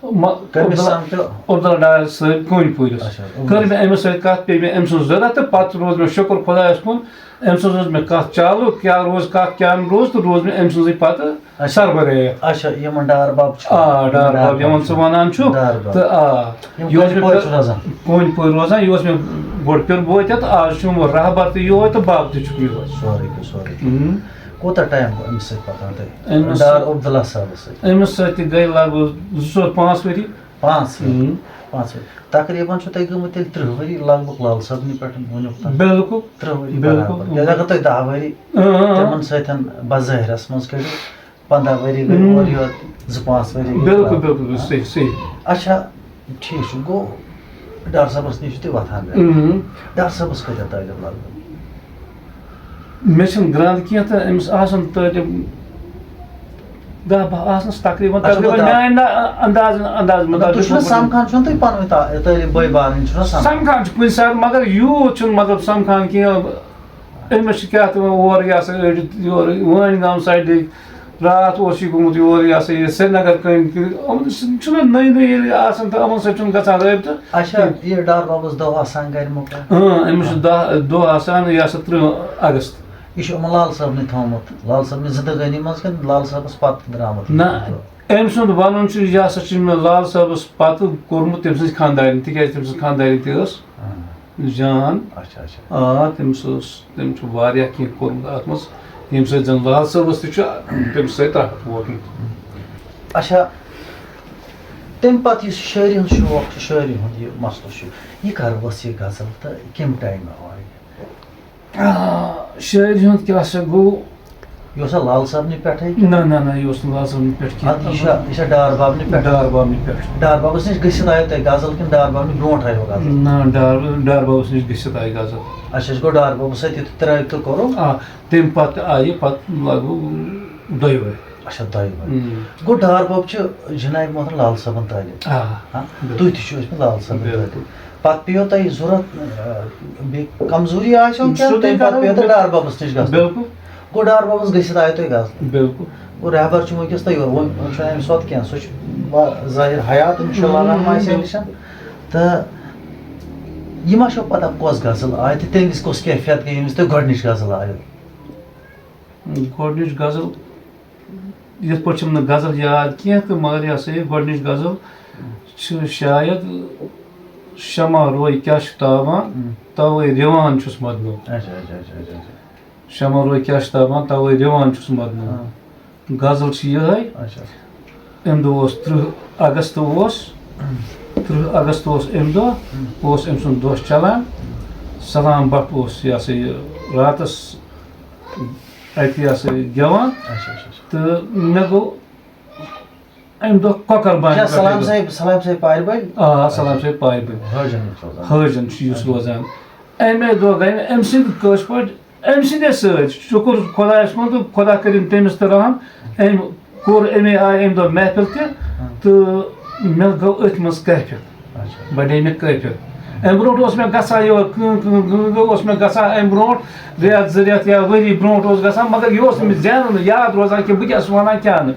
مَ-، کٔمِس عبداللہ، سَمکھیو؟ عبداللہ ڈار صٲب کونۍ پوٗرِس۔ اچھا، عبداللہ۔ کٔر مےٚ أمِس سۭتۍ کَتھ، پیٚیہِ مےٚ أمۍ سٕنٛز ضوٚرَتھ تہٕ پَتہٕ روٗز مےٚ شُکُر خۄدایَس کُن، أمۍ سٕنٛز روٗز مےٚ کَتھ چالوٗ، کیٛاہ روٗز کَتھ، کیٛاہ نہٕ روٗز تہٕ روٗز مےٚ أمۍ سٕنٛزٕے پَتہٕ اچھا۔ سربرٲہِیَت۔ اچھا، یِمَن ڈار بَب چھِ۔ آ، ڈار ڈار بَب، یِمَن ژٕ وَنان چھُکھ۔ ڈار بَب۔ تہٕ آ، یِم یہِ اوس کونۍ مےٚ پورِ پٮ۪ٹھ چھِ روزان؟ کونۍ پورِ روزان، یہِ اوس مےٚ گۄڈٕ پیوٚر بوے تہِ تہٕ آز چھُ یِمو رہبر تہِ یِہوٚے تہٕ بَب تہِ چھُکھ یِہوٚے۔ سورُے کینٛہہ، سورُے کینٛہہ۔ اۭں۔ کوٗتاہ ٹایم گوٚو أمِس سۭتۍ پَکان تۄہہِ؟ أمِس ڈار عبداللہ صٲبَس سۭتۍ؟ أمِس سۭتۍ تہِ گٔے لگ بگ زٕ ژور پانٛژھ ؤری۔ پانٛژھ ؤری؟ اۭں۔ پانٛژھ ؤری۔ تقریٖباً چھُو تۄہہِ گٔمٕتۍ تیٚلہِ تٕرٛہ ؤری لگ بگ لال صٲبنہِ پٮ۪ٹھ وٕنیُک تام۔ بِلکُل۔ تٕرٛہ ؤری بِلکُل۔ برابر۔ تیٚلہِ اگر تُہۍ دَہ ؤری اۭں، اۭں۔ تِمَن سۭتۍ بظٲہِرَس منٛز کٔڑِو، پنٛداہ ؤری گٔے اۭں۔ اورٕ یورٕ، زٕ پانٛژھ ؤری گٔے بِلکُل، برابر۔ بِلکُل، بِلکُل، صحیح، صحیح۔ اچھا، ٹھیٖک چھُ، گوٚو ڈار صٲبَس نِش چھِو تُہۍ وۄتھان گژھان۔ اۭں۔ ڈار صٲبَس کۭتیٛاہ طٲلب لگ بگ؟ مےٚ چھِنہٕ گرٛنٛد کینٛہہ تہٕ أمِس آسَن طٲلب دَہ باہ آسنَس تقریٖباً، اچھا، تقریٖباً گوٚو دَہ۔ میٛانہِ نا-، انداز، انداز مطلب، تُہۍ مطٲبِق چھِو نا چھُس بہٕ سَمکھان، چھُو نا تُہۍ پَنٕنۍ تا-، طٲلب بٲے بارٕنۍ چھِو نا سَمکھان؟ سَمکھان چھِ کُنہِ ساتہٕ، مگر یوٗت چھُنہٕ مطلب سَمکھان کینٛہہ۔ أمِس چھِ کیٛاہ تہِ وَنان، اورٕ یہِ ہسا أڑۍ یورٕ وٲنۍ گام سایڈٕکۍ، راتھ اوس یہِ گوٚمُت یور، یہِ ہسا یہِ سرینگر کٔنۍ کِنۍ۔ یِمن سۭتۍ چھُنہ نٔے نٔے ییٚلہِ آسان تہٕ یِمن سۭتۍ چھُنہٕ گژھان رٲبطہٕ اچھا کینٛہہ۔ یہِ ڈار بابس دۄہ آسان گرِ مُقرر؟ اۭں، أمِس چھُ دَہ دۄہ آسان، یہِ ہسا تٕرٛہ اگست۔ یہِ چھُ یِمن لال صٲبنٕے تھوٚومُت، لال صٲبنہِ زندگٲنی منٛز کِنہٕ لال صٲبس پتہٕ درٛامُت یہِ نہ، دۄہ؟ أمۍ سُنٛد وَنُن چھُ، یہِ ہسا چھُ مےٚ لال صٲبس پتہٕ کوٚرمُت تٔمۍ سٕنٛزِ خانٛدارِنہِ، تِکیٛازِ تٔمۍ سٕنٛز خانٛدارِنۍ تہِ ٲس آ۔ جان۔ اچھا، اچھا۔ آ، تٔمِس اوس، تٔمۍ چھُ واریاہ کینٛہہ کوٚرمُت اَتھ منٛز، ییٚمہِ سۭتۍ زَن لال صٲبَس تہِ چھُ، تٔمِس سۭتۍ راحت ووتمُت۔ اچھا، تَمہِ پَتہٕ یُس شٲعری ہُنٛد شوق چھُ، شٲعری ہُنٛد یہِ مسلہٕ چھُ، یہِ کَر ؤژھ یہِ غزل تہٕ کَمہِ ٹایمہٕ آو یہِ؟ آ، شٲعری ہُنٛد کیٛاہ سا گوٚو؟ یہِ اوسا لال صٲبنہِ پٮ۪ٹھَے کِنہٕ؟ نہ، نہ، نہ، یہِ اوس نہٕ لال صٲبنہِ پٮ۪ٹھ کینٛہہ۔ اَدٕ یہِ چھا، یہِ چھا ڈار بابنہِ پٮ۪ٹھ؟ ڈار بابنہِ پٮ۪ٹھ۔ ڈار بابَس نِش گٔژھِتھ آیو تۄہہِ غزل کِنہٕ ڈار بابنہِ برونٛٹھ آیو غزل؟ نہ، ڈار، ڈار بابَس نِش گٔژھِتھ آیہِ غزل۔ اچھا، أسۍ گوٚو ڈار بابَس سۭتۍ یُتھ تہِ رٲبطہٕ کوٚرُو۔ آ، تَمہِ پَتہٕ آیہِ پَتہٕ لگ بگ دۄیہِ ؤہرۍ۔ اچھا، دۄیہِ ؤہرۍ۔ اۭں۔ گوٚو ڈار باب چھِ جناب محترم لال صٲبَن طٲلب۔ آ، ہاں؟ بِلکُل۔ تُہۍ تہِ چھِو ٲسمٕتۍ لال صٲبَن بِلکُل۔ طٲلب۔ پَتہٕ پیٚیو تۄہہِ ضوٚرَتھ، آ، بیٚیہِ کمزوٗری آسیو کینٛہہ، سیوٚدُے تَمہِ پَتہٕ کَرو۔ پیٚیو تۄہہِ ڈار بابَس نِش گژھُن۔ بِلکُل۔ گوٚو ڈار بابَس گٔژھِتھ آیہِ تۄہہِ غزل۔ بِلکُل۔ گوٚو رہبر چھُ وٕنکیٚس تیار، وۄنۍ، وۄنۍ چھُنہٕ أمِس پَتہٕ کینٛہہ، سُہ چھُ با-، ظٲہِر حیات، اِنشاء اللہ الرحمٰن، اَسہِ نِش۔ تہٕ یہِ ما چھو پَتہ کۄس غزل آیہِ تہٕ تَمہِ وِزِ کۄس کیفیت گٔے، ییٚمہِ وِزِ تۄہہِ گۄڈٕنِچ غزل آیو؟ گۄڈٕنِچ غزل یِتھ پٲٹھۍ چھِم نہٕ غزل یاد کینٛہہ تہٕ مگر یہِ ہسا یہِ گۄڈٕنِچ غزل چھِ شاید شمع روے کیٛاہ چھُ تاوان، ہُم۔ تَوَے رِوان چھُس مدنو۔ اچھا، اچھا، اچھا، اچھا، اچھا۔ شمع روے کیٛاہ چھُ تاوان، تَوَے رِوان چھُس مدنو۔ ہاں۔ غزل چھِ یِہوٚے۔ اچھا۔ اَمہِ دۄہ اوس تٕرٛہ اگست اوس، ہُم۔ تٕرٛہ اگست اوس اَمہِ دۄہ، ہُم۔ اوس أمۍ سُنٛد دۄہ چلان۔ سلام بٹ اوس یہِ ہسا یہِ راتَس اَتہِ یہِ ہسا یہِ گٮ۪وان۔ اچھا، اچھا، اچھا۔ تہٕ مےٚ گوٚو اَمہِ دۄہ کۄکَر بانہِ اچھا، پٮ۪ٹھٕے سلام گوٚو۔ صٲب، سلام صٲب پارِ بٔلۍ؟ آ، سلام صٲب پارِ بٔلۍ۔ حٲجَن چھُ روزان۔ حٲجَن چھُ یُس اچھا۔ روزان۔ اَمے دۄہ گٔے مےٚ أمۍ سٕنٛدۍ کٲشِر پٲٹھۍ، أمۍ سٕنٛدے سۭتۍ شُکُر خۄدایَس کُن تہٕ خۄدا کٔرِن تٔمِس تہِ رحم۔ أمۍ کوٚر اَمے آیہِ اَمہِ دۄہ محفِل تہِ ہاں۔ تہٕ مےٚ گوٚو أتھۍ منٛز کیفیت۔ اچھا۔ بڑے مےٚ کٲفِر۔ اَمہِ برونٛٹھ اوس مےٚ گژھان یورٕ کٲم، کٲم، کٲم، کٲم، اوس مےٚ گژھان اَمہِ برونٛٹھ رٮ۪تھ زٕ رٮ۪تھ یا ؤری برونٛٹھ اوس گژھان، مگر یہِ اوس نہٕ مےٚ ذہنَس منٛز یاد روزان کہِ بہٕ کیٛاہ چھُس وَنان کیٛاہ نہٕ۔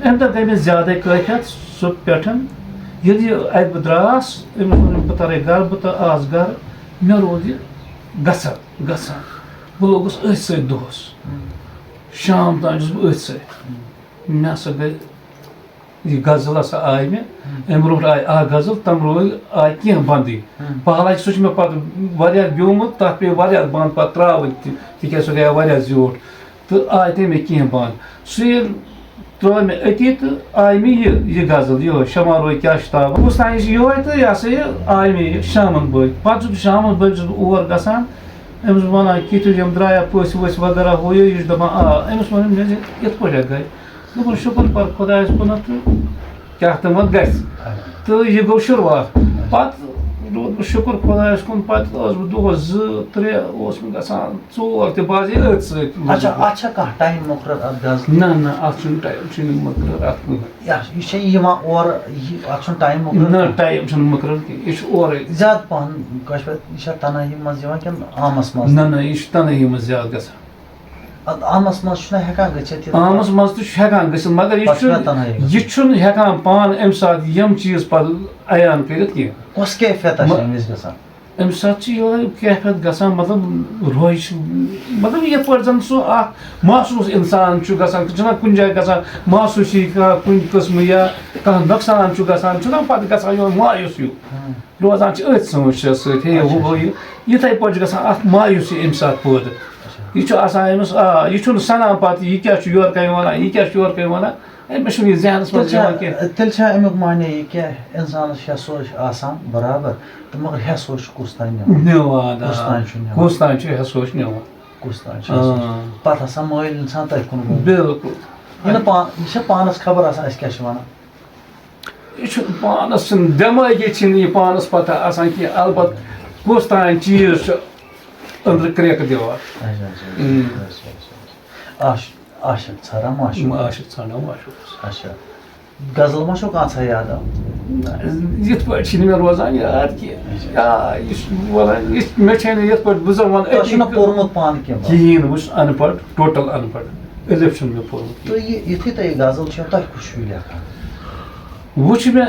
اَمہِ دۄہ گٔے مےٚ زیادَے کٲفِیَت سُہ پٮ۪ٹھ۔ ییٚلہِ یہِ اَتہِ بہٕ درٛاس، أمِس ووٚن مےٚ، "بہٕ تَرَے گَرٕ، بہٕ تَرٕ آس گَرٕ۔" مےٚ روٗد یہِ گژھان، گژھان۔ بہٕ لوٚگُس أتھۍ سۭتۍ دۄہَس۔ شام تام چھُس بہٕ أتھۍ سۭتۍ۔ مےٚ ہسا گٔے یہِ غزل ہسا آیہِ مےٚ، ہُم۔ اَمہِ برونٛٹھ آیہِ اکھ غزل، تَمہِ برونٛہہ آیہِ کینٛہہ بنٛدٕے۔ ہُم۔ حالانکہِ سُہ چھُ مےٚ پتہٕ واریاہ گیومُت، تَتھ پیٚیہِ واریاہ بنٛد پتہٕ ترٛاوٕنۍ تہِ، تِکیٛازِ سُہ گٔیو واریاہ زیوٗٹھ۔ تہٕ آیہِ تَمہِ کینٛہہ بنٛد۔ سُہ ییٚلہِ ترٛٲو مےٚ أتی تہٕ آیہِ مےٚ یہِ، یہِ غزل، یِہوٚے شمع روے کیٛاہ چھُ تابان۔ کُس تام چھِ یِہوٚے تہٕ یہِ ہسا یہِ آیہِ مےٚ یہِ شامَن بٲگۍ۔ پتہٕ چھُس بہٕ شامَن بٲگۍ چھُس بہٕ اور گژھان، أمِس وَنان، "کِتھ چھُ، یِم درٛایا پٔژھۍ ؤژھۍ وغیرہ ہُہ یہِ؟" یہِ چھُ دَپان، "آ۔" أمِس ووٚن مےٚ زِ یِتھ پٲٹھۍ گٔے۔ دوٚپُن، "شُکُر پَر خۄدایَس کُنَتھ تہٕ کیٛاہ تام وۄنۍ گژھِ۔" تہٕ یہِ گوٚو شروٗعات۔ پَتہٕ روٗد بہٕ شُکُر خۄدایَس کُن، پَتہٕ ٲسٕس بہٕ دۄہَس زٕ، ترٛےٚ اوس مےٚ گژھان، ژور تہِ، بہٕ حظ یہِ أتھۍ سۭتۍ۔ اچھا، اَتھ چھا کانٛہہ ٹایم مُقرر اَتھ غزلہِ؟ نہ، نہ، اَتھ چھُنہٕ ٹایم، چھُنہٕ مُقرر اَتھ کُنہِ۔ یہِ، یہِ چھا یِوان اورٕ، یہِ، اَتھ چھُنہٕ ٹایم مُقرر نہ، کینٛہہ؟ ٹایم چھُنہٕ مُقرر کینٛہہ، یہِ چھُ اورَے۔ زیادٕ پَہَن کٲشِر پٲٹھۍ، یہِ چھا تَنہٲیی منٛز یِوان کِنہٕ عامَس منٛز؟ نہ، نہ، یہِ چھُ تَنہٲیی منٛز زیادٕ گژھان۔ اَدٕ عامَس منٛز چھُنہ ہٮ۪کان گٔژھِتھ یہِ؟ عامَس منٛز تہِ چھُ ہٮ۪کان گٔژھِتھ، مگر یہِ پَتہٕ چھُنہ چھُنہٕ، تَنہٲیی گژھان۔ یہِ چھُنہٕ ہٮ۪کان پانہٕ اَمہِ ساتہٕ یِم چیٖز پَتہٕ عیان کٔرِتھ کینٛہہ۔ کۄس کیفیت آسہِ مَ-، اَمہِ وِزِ گژھان؟ اَمہِ ساتہٕ چھِ یِہوٚے کیفیت گژھان، مطلب، روے چھِ، مطلب، یِتھ پٲٹھۍ زَن سُہ اَکھ محسوٗس اِنسان چھُ گژھان، چھُنہ کُنہِ جایہِ گژھان محسوٗسی کانٛہہ کُنہِ قٕسمہٕ یا کانٛہہ نۄقصان چھُ گژھان، چھُنہ پَتہٕ گژھان یِہوٚے مایوٗس ہیوٗ۔ ہاں۔ روزان چھِ أتھۍ سونٛچہِ سۭتۍ، ہے، اچھا، ہُہ اچھا۔ گوٚو یہِ۔ یِتھَے پٲٹھۍ چھُ گژھان اَکھ مایوٗسی اَمہِ ساتہٕ پٲدٕ۔ اچھا۔ یہِ چھُ آسان أمِس، آ، یہِ چھُنہٕ سَنان پَتہٕ، یہِ کیٛاہ چھُ یورٕ کَنۍ وَنان، یہِ کیٛاہ چھُ یورٕ کَنۍ وَنان، أمِس چھُنہٕ یہِ ذہنَس منٛز تیٚلہِ چھا، یِوان کینٛہہ۔ تیٚلہِ چھا اَمیُک معنی یہِ کینٛہہ، اِنسانَس چھا سونٛچ آسان برابر، تہٕ مگر ہٮ۪س سونٛچ چھُ کُس تام نِوان؟ نِوان، آ۔ کُس تام چھُ نِوان؟ کُس تام چھُ ہٮ۪س سونٛچ نِوان۔ کُس تام چھُ ہٮ۪س سونٛچ؟ آ۔ پَتہٕ ہسا مٲلۍ اِنسان تٔتھۍ کُن گوٚمُت۔ بِلکُل۔ یہِ نہٕ پا-، یہِ چھا پانَس خبر آسان، أسۍ کیٛاہ چھِ وَنان؟ یہِ چھُنہٕ پانَس، چھُنہٕ دٮ۪مٲغی، چھِنہٕ یہِ پانَس پَتہ آسان کینٛہہ، البتہ کُس تام چیٖز چھُ أنٛدرٕ کرٛٮ۪کہٕ دِوان۔ اچھا، اچھا، اۭں۔ اچھا، اچھا، اچھا۔ عاش-، عاشق ژھانٛڈان معشوق۔ عاشق ژھانٛڈان معشوق۔ اچھا۔ غزل ما چھو کانٛژھا یاد آمُت؟ یِتھ پٲٹھۍ چھِنہٕ مےٚ روزان یاد کینٛہہ۔ اچھا۔ آ، یہِ چھُ وَنان، یہِ، مےٚ چھے نہٕ یِتھ پٲٹھۍ بہٕ زَن وَنہٕ تۄہہِ أتی چھُو نہ پوٚرمُت پانہٕ کینٛہہ؟ کِہیٖنۍ، بہٕ چھُس اَن پَڑھ، ٹوٹَل اَن پَڑھ۔ الف چھُنہٕ مےٚ پوٚرمُت۔ تہٕ یہِ یُتھُے تۄہہِ یہِ غزل چھو، تۄہہِ کُس چھُو یہِ لیکھان؟ وۄنۍ چھُ مےٚ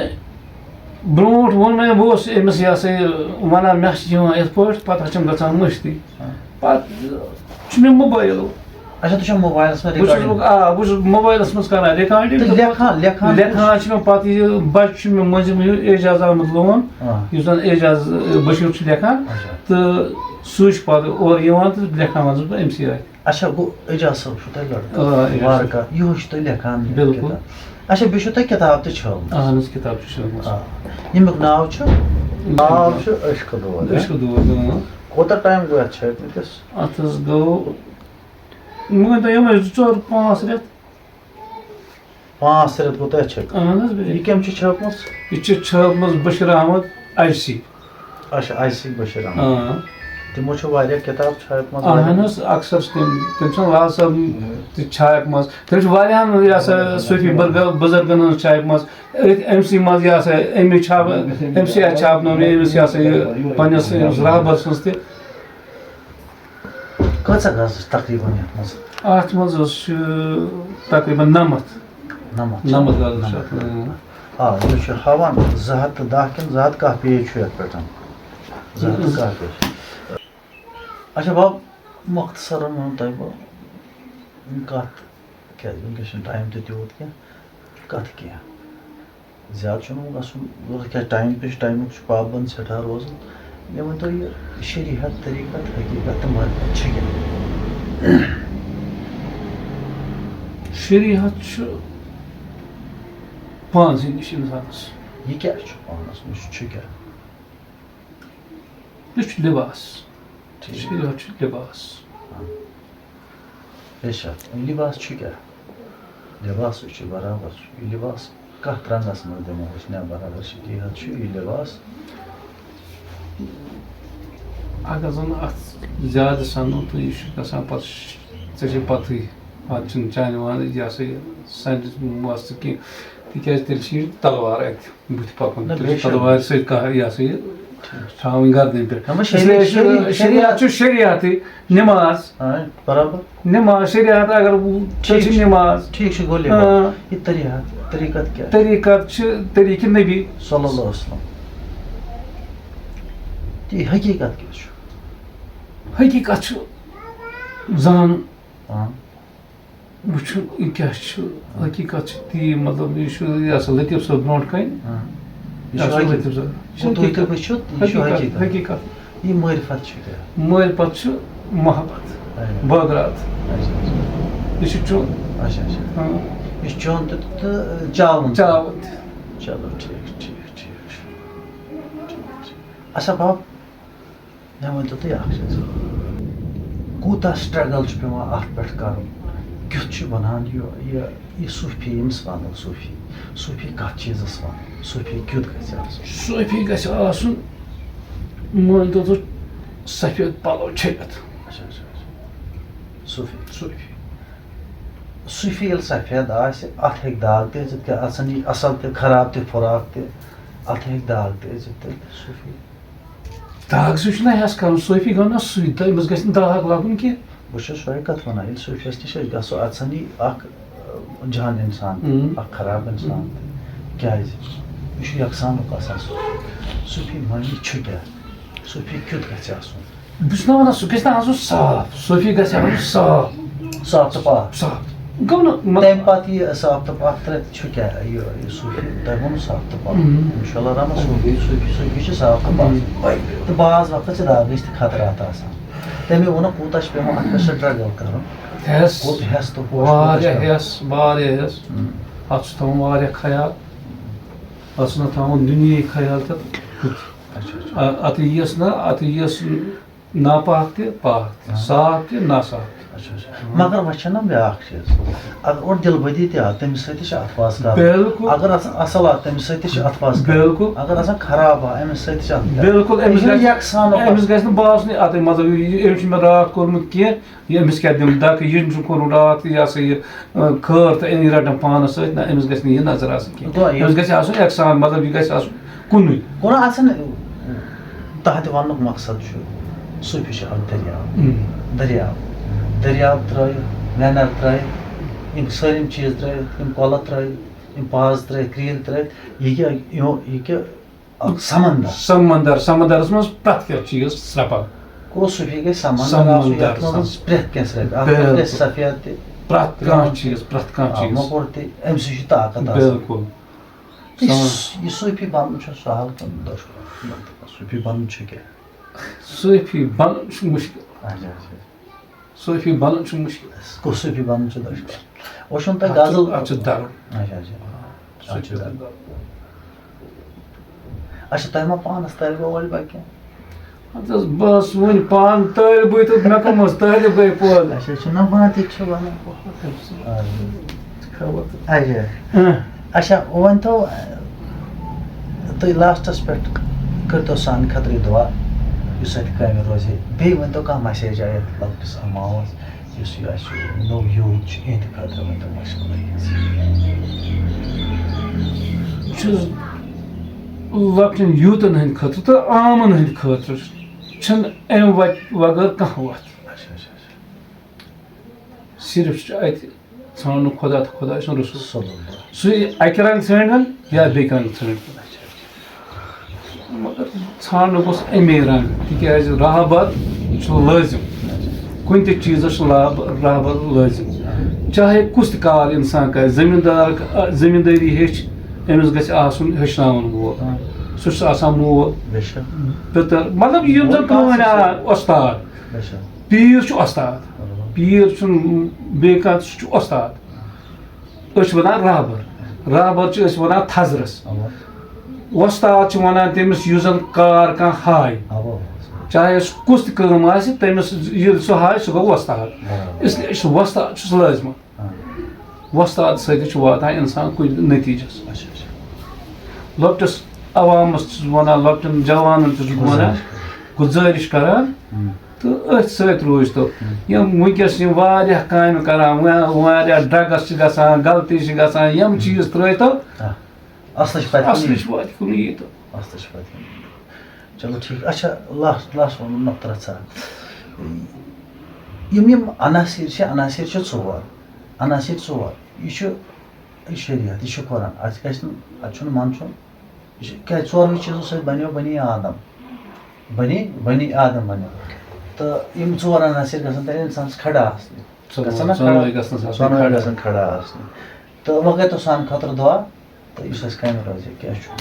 برونٛٹھ ووٚن مےٚ، بہٕ اوسُس أمِس یہِ ہسا یہِ وَنان، مےٚ چھِ یِوان یِتھ پٲٹھۍ، پَتہٕ حظ چھَم گژھان مٔشتٕے۔ ہاں۔ پَتہٕ چھُ مےٚ موبایل۔ اچھا، تُہۍ چھو موبایلَس منٛز بہٕ چھُس recording؟ آ بہٕ چھُس موبایلَس منٛز کران ریکارڈنگ۔ تہٕ لیکھان، لیکھان کیٛاہ لیکھان چھِ مےٚ پَتہٕ یہِ بَچہِ چھُ مےٚ مٔنٛزِم یہِ اعجاز احمد لون، آ۔ یُس زَن اعجاز بشیٖر چھُ لیکھان، اچھا۔ تہٕ سُے چھُ پَتہٕ اورٕ یِوان تہٕ لیکھناوان چھُس بہٕ أمۍ سٕے اَتھِ۔ اچھا، گوٚو اعجاز صٲب چھُو تۄہہِ لڑکہٕ؟ آ، اعجاز صٲب۔ وارٕ کار، یِہوٚے چھُ تۄہہِ لیکھان یہِ بِلکُل۔ کِتاب۔ اچھا، بیٚیہِ چھُو تۄہہِ کِتاب تہِ چھٲومٕژ؟ اہن حظ، کِتاب چھِ شٲمٕژ۔ آ۔ ییٚمیُک ناو چھُ؟ ناو چھُ عشق دود۔ عشق دود، اۭں۔ کوٗتاہ ٹایم گوٚو اَتھ چھٲومٕتِس؟ اَتھ حظ گوٚو، وۄنۍ ؤنۍ تو یِمَے زٕ ژور پانٛژھ رٮ۪تھ۔ پانٛژھ رٮ۪تھ گوٚو تۄہہِ اَتھ چھٲومٕتِس؟ اہن حظ، بِلکُل۔ یہِ کٔمۍ چھِ چھٲپمٕژ؟ یہِ چھِ چھٲپمٕژ بشیٖر احمد اجسی۔ اچھا، آصف بشیٖر احمد۔ آ۔ تِمو چھِ واریاہ کِتاب چھٲپمٕژ۔ اہن حظ، اکثر چھِ تِم، تٔمۍ چھِ لال صٲب تہِ چھاپمٕژ۔ تٔمۍ چھِ واریاہن، یہِ ہسا، صوٗفی برگ-، بُزرگن ہٕنٛز چھاپمٕژ۔ أتھۍ أمۍ سٕے منٛز، یہِ ہسا، أمۍ چھاپ-، أمۍ سٕے اَتھِ چھاپنٲو مےٚ أمِس، یہِ ہسا، یہِ پننِس أمِس رہبر سٕنٛز تہِ۔ کۭژاہ غزل چھِ تقریٖباً یَتھ منٛز؟ اَتھ منٛز حظ چھِ تقریٖباً نَمَتھ۔ نَمَتھ چھِ؟ نَمَتھ غزل چھِ اَتھ، اۭں۔ آ، یہِ چھُ ہاوان زٕ ہَتھ تہٕ دَہ کِنہٕ زٕ ہَتھ کاہ پیج چھُ یَتھ پٮ۪ٹھ؟ زٕ ہَتھ تہٕ کاہ پیج۔ اچھا باب، مختصرن ونہٕ تۄہہِ بہٕ کتھ، کیازِ وٕنکیٚس چھُنہٕ ٹایم تہِ تیوٗت کینٛہہ، کتھ کینٛہہ۔ زیادٕ چھُنہٕ وۄنۍ گژھُن ضروٗرت، کیازِ ٹایم تہِ چھُ، ٹایمُک چھُ پابند سٮ۪ٹھاہ روزُن۔ مےٚ ؤنۍ تو، یہِ شریعت، طریقت، حقیقت تہٕ معرفت چھِ کیٛاہ؟ شریعت چھُ پانسٕے نِش اِنسانَس۔ یہِ کیٛاہ چھُ پانس نِش؟ چھُ کیٛاہ؟ یہِ چھُ لباس۔ ٹھیٖک۔ شریعت چھُ لباس۔ بے شک، لباس چھُ کیٛاہ؟ لباس چھُ برابر چھُ۔ یہِ لباس کتھ رنگس منٛز دِمو أسۍ؟ نہ، برابر چھُ، یہِ حظ چھُ یہِ لباس۔ اگر زن اتھ زیادٕ سنو تہٕ یہِ چھُ گژھان پتہٕ ش-، ژےٚ چھےٚ پتہٕے، اتھ چھُنہٕ چانہِ وانٕچ، یہِ ہسا یہِ، سنجِتھ مس تہٕ کینٛہہ، تِکیازِ تیٚلہِ چھِ یہِ تلوار اتہِ بُتھِ پکُن، نہ، تیٚلہِ بے چھِ شک۔ تلوارِ سۭتۍ کانٛہہ، یہِ ہسا یہِ، ٹھیٖک۔ تھاوٕنۍ گردنہِ پٮ۪ٹھ۔ نہ، وۄنۍ اس لیے شریعت، چھُ، شریعت، شریعت چھُ شریعتٕے، نماز، ہاں، برابر۔ نماز، شریعت اگر ژےٚ ٹھیٖک چھِ چھُ۔ نماز، ٹھیٖک چھُ، گوٚو آ۔ لباس۔ یہِ طریقت، طریقت کیٛاہ؟ طریقت چھِ طریقِ نبی۔ صلی اللہ علیہ وسلم۔ تہٕ یہِ حقیقت کیٛاہ چھُ؟ حقیقت چھُ زانُن، ہاں۔ وٕچھُن یہِ کیٛاہ چھُ۔ حقیقت چھِ تی، مطلب، یہِ چھُ، یہِ ہسا لطیف صٲب برونٛٹھ کَنہِ۔ ہاں۔ یہِ یہِ چھُ ہسا حقیقت۔ لطیف صٲب۔ یہِ چھُ گوٚو تُہۍ تہِ حقیقت۔ وٕچھِو، یہِ چھُ حقیقت، حقیقت۔ حقیقت۔ یہِ معرفت چھُ کیٛاہ؟ معرفت چھُ محبت، اچھا۔ بٲگرات۔ اچھا، اچھا۔ یہِ چھُ چیوٚن۔ اچھا، اچھا۔ ہاں۔ یہِ چھُ چیوٚن تہِ تہٕ چاوُن تہِ۔ چاوُن تہِ۔ چلو، ٹھیٖک، ٹھیٖک، ٹھیٖک چھُ۔ اچھا باب، مےٚ ؤنۍ تو تُہۍ اکھ چیٖز، کوٗتاہ struggle چھُ پٮ۪وان اَتھ پٮ۪ٹھ کَرُن؟ کیُتھ چھُ بَنان یہِ، یہِ، یہِ صوٗفی، ییٚمِس وَنو صوٗفی، صوٗفی کَتھ چیٖزَس وَنو؟ صوٗفی کیُتھ گژھِ آسُن؟ صوٗفی گژھِ آسُن، مٲنۍ تو تُہۍ، سفید پَلو چھٔلِتھ۔ اچھا، اچھا، اچھا۔ صوٗفی۔ صوٗفی۔ صوٗفی ییٚلہِ سفید آسہِ، اَتھ ہیٚکہِ داغ تہِ أژِتھ، کیٛاہ اَژَن یہِ اَصٕل تہِ، خراب تہِ، فراق تہِ، اَتھ ہیٚکہِ داغ تہِ أژِتھ تیٚلہِ صوٗفی۔ داغ سُہ چھُنہ ہٮ۪س کَرُن، صوٗفی گوٚو نہ سُے، تہٕ أمِس گژھِ نہٕ داغ لَگُن کینٛہہ۔ بہٕ چھُس سۄے کَتھ وَنان، ییٚلہِ صوٗفیَس نِش أسۍ گژھو، اَتھ سَنی اَکھ، اَ، جان اِنسان، اۭں۔ اَکھ خراب اِنسان تہِ۔ کیٛازِ؟ یہِ چھُ یَکسانُک آسان صوٗفی۔ صوٗفی معنی چھُ کیٛاہ؟ صوٗفی کیُتھ گژھِ آسُن؟ بہٕ چھُس نہ وَنان، سُہ گژھِ نہ آسُن صاف، صوٗفی گژھِ آسُن صاف۔ صاف تہٕ پاک۔ صاف۔ گوٚو نہ، مطلب، تَمہِ پَتہٕ یہِ صاف تہٕ پاک ترٛےٚ چھُ کیٛاہ؟ یہِ، یہِ صوٗفی، تۄہہِ ووٚنوُ صاف تہٕ پاک۔ اۭں۔ اِنشاء اللہ رحمان، صوٗفی، صوٗفی، صوٗفی چھِ صاف تہٕ پاک۔ اۭں۔ تہٕ بعض وقت چھِ داغٕچ تہِ خطرات آسان۔ تَمے ووٚنُکھ، کوٗتاہ چھُ پٮ۪وان اَتھ پٮ۪ٹھ struggle کَرُن۔ ہٮ۪س۔ کوٗت ہٮ۪س تہٕ ہوش کوٗتاہ چھُ واریاہ پٮ۪وان۔ ہٮ۪س، واریاہ ہٮ۪س۔ اۭں۔ اَتھ چھُ تھاوُن واریاہ خیال۔ اَتھ چھُنہ تھاوُن دُنیاہٕے خیال تہٕ کیُتھ۔ اچھا، اچھا۔ آ، اَتھ یِیَس نہ، اَتھ یِیَس ناپاک تہِ پاک تہِ، ہاں۔ صاف تہِ ناصاف تہِ۔ اچھا، اچھا۔ مگر وۄنۍ چھےٚ نہ بیٛاکھ چیٖز، اگر اورٕ دِل بدی تہِ آو، تٔمِس سۭتۍ تہِ چھِ اَتھ واس کَرُن۔ بِلکُل۔ اگر آسان اَصٕل آو، تٔمِس سۭتۍ تہِ چھِ اَتھ واس کَرُن۔ بِلکُل۔ اگر آسان خراب آو، أمِس سۭتۍ تہِ چھِ اَتھ کَرُن۔ بِلکُل، أمِس یہِ چھُنہٕ گژھِ، یَکسانُک أمِس آسان۔ گژھِ نہٕ باسُن، اَتھ مطلب، یہِ، یہِ، أمۍ چھُ مےٚ راتھ کوٚرمُت کینٛہہ، یہِ أمِس کیٛاہ دِمہٕ دَکہٕ، یہِ چھُ کوٚرمُت راتھ، یہِ ہسا یہِ، ٲں، خٲر تہٕ أنۍ رَٹَن پانَس سۭتۍ، نہ، أمِس گژھِ نہٕ یہِ نظر آسٕنۍ کینٛہہ۔ گوٚو یہِ۔ أمِس گژھِ آسُن یَکسان، مطلب، یہِ گژھِ آسُن کُنُے۔ گوٚو نہ آسان، تَتھ تہِ وَننُک مقصد چھُ، صوٗفی چھِ اَکھ دٔریاو۔ اۭں۔ دٔریاو۔ دٔریاو ترٛٲیِتھ، وٮ۪نَر ترٛٲیِتھ، یِم سٲلِم چیٖز ترٲوِتھ، یِم کۄلہٕ ترٲوِتھ، یِم پاز ترٲوِتھ، کرٛیٖلۍ ترٲوِتھ، یہِ کیٛاہ، یہِ، یہِ کیٛاہ اکھ سمندر۔ سمندر، سمندرس منٛز پرٛٮ۪تھ کینٛہہ چیٖز سرٛپان۔ گوٚو صوٗفی گٔے سمندر آسُن، سمندر یتھ منٛز سمندر۔ پرٛٮ۪تھ کینٛہہ سرٛپہِ، اتھ منٛز بِلکُل۔ گژھِ سفید تہِ، پرٛٮ۪تھ کانٛہہ چیٖز، پرٛٮ۪تھ کانٛہہ آ، چیٖز۔ موٚکُر تہِ، أمۍ سۭتۍ چھُ طاقت آسان۔ بِلکُل۔ تہٕ یہِ سمجھ۔ س-، یہِ صوٗفی بنُن چھُ سہل کِنہٕ دۄشوے؟ صوٗفی بنُن چھُ کیٛاہ؟ صوٗفی بنُن چھُ مُشکل۔ اچھا، اچھا۔ صوٗفی بنُن چھُ مُشکل۔ گوٚو صوٗفی بنُن چھُ دۄشوے۔ وۄنۍ چھُنہٕ تۄہہِ اَتھ چھُ، غزل۔ اَتھ چھُ درُن۔ اچھا، اچھا۔ اَتھ چھُ اچھا۔ درُن۔ اچھا، تۄہہِ ما پانس طالبہ وٲلۍ بہ کینٛہہ؟ اَدٕ حظ، بہٕ حظ وۄنۍ پانہٕ طٲلبٕے تہٕ مےٚ کٕم حظ طٲلبَے پٲدٕ؟ اچھا، چھُنہ بہٕ تہِ چھُ وَنان۔ اچھا۔ اچھا، ؤنۍ تو، تُہۍ لاسٹَس پٮ۪ٹھ کٔرۍتو سانہِ خٲطرٕ یہِ دُعا، یُس اَتہِ قٲیِم روزِ۔ بیٚیہِ ؤنۍ تو کانٛہہ message آیہِ اَتھ لۄکٹِس اَماوَس، یُس یہِ اَسہِ نوٚو youth چھُ، یِہِنٛدِ خٲطرٕ ؤنۍ تو مشورٕ۔ بہٕ چھُس لۄکٹٮ۪ن youthن ہٕنٛدِ خٲطرٕ تہٕ عامَن ہٕنٛدِ خٲطرٕ چھِنہٕ اَمہِ وَتہِ وَغٲر کانٛہہ وَتھ۔ اچھا، اچھا، اچھا۔ صرف چھُ اَتہِ ژھانٛڈُن خۄدا تہٕ خۄداے سُنٛد رسول۔ صلی اللہ۔ سُے اَکہِ رنٛگہٕ ژھٲنٛڈِوَن یا بیٚکہِ رنٛگہٕ ژھٲنٛڈِوَن۔ مگر ژھانٛڈنُک اوس اَمے رنٛگہٕ، تِکیٛازِ راہبر چھُ لٲزِم۔ کُنہِ تہِ چیٖزَس چھُ لاب-، راہبر لٲزِم۔ چاہے کُس تہِ کار اِنسان کَرِ، زٔمیٖندار، زٔمیٖندٲری ہیٚچھِ، أمِس گژھِ آسُن ہیٚچھناوَن وول۔ سُہ چھُ آسان مول، بے شک۔ پِتٕر، مطلب یِم زَن پرٛٲنۍ آ-، وۄستاد۔ بے شک۔ پیٖر چھُ وۄستاد۔ پیٖر چھُنہٕ بیٚیہِ کانٛہہ، سُہ چھُ وۄستاد۔ أسۍ چھِ وَنان راہبر۔ راہبر چھِ أسۍ وَنان تھزرَس۔ وۄستاد چھِ وَنان تٔمِس یُس زَن کار کانٛہہ ہاوِ۔ چاہے سُہ کُس تہِ کٲم آسہِ، تٔمِس ییٚلہِ سُہ ہاوِ، سُہ گوٚو وۄستاد۔ اس لیے چھُ وۄستاد چھُس لٲزمَن۔ وۄستاد سۭتۍ چھُ واتان اِنسان کُنہِ نٔتیٖجَس۔ لۄکٹِس عوامَس چھُس بہٕ وَنان، لۄکٹٮ۪ن جوانَن چھُس بہٕ وَنان، گُزٲرِش کَران، تہٕ أتھۍ سۭتۍ روٗزۍتو۔ یِم وٕنکیٚس یِم واریاہ کامہِ کَران، وا-، واریاہ drugs چھِ گژھان، غلطی چھِ گژھان، یِم چیٖز ترٛٲیتو۔ آ۔ اَصلٕچ پَتہٕ کُنی۔ اَصلٕچ واتہِ کُنی ییٖتو۔ اَصلٕچ پَتہٕ کُنی۔ چلو ٹھیٖک۔ اچھا، last، last وَنُن نۄقطہٕ رَژھا۔ یِم، یِم عناصر چھِ، عناصر چھِ ژور۔ عناصر ژور۔ یہِ چھُ، یہِ شریعت، یہِ چھُ قرآن۔ اَتھ گژھِ نہٕ، اَتھ چھُنہٕ منٛدچھُن۔ یہِ چھُ، کیٛازِ ژورنٕے چیٖزو سۭتۍ بَنیو بنی آدم۔ بنی، بنی آدم بنیو۔ تہٕ یِم ژور عناصر گژھن تیٚلہِ اِنسانَس کھڑا آسنہِ۔ ژۄنوَے گژھن آسٕنۍ کھڑا۔ گژھن کھڑا آسنہِ۔ تہٕ وۄنۍ گٔے تو سانہِ خٲطرٕ دُعا۔ تہٕ یُس اَسہِ کامہِ روزِ، کیٛاہ چھُ؟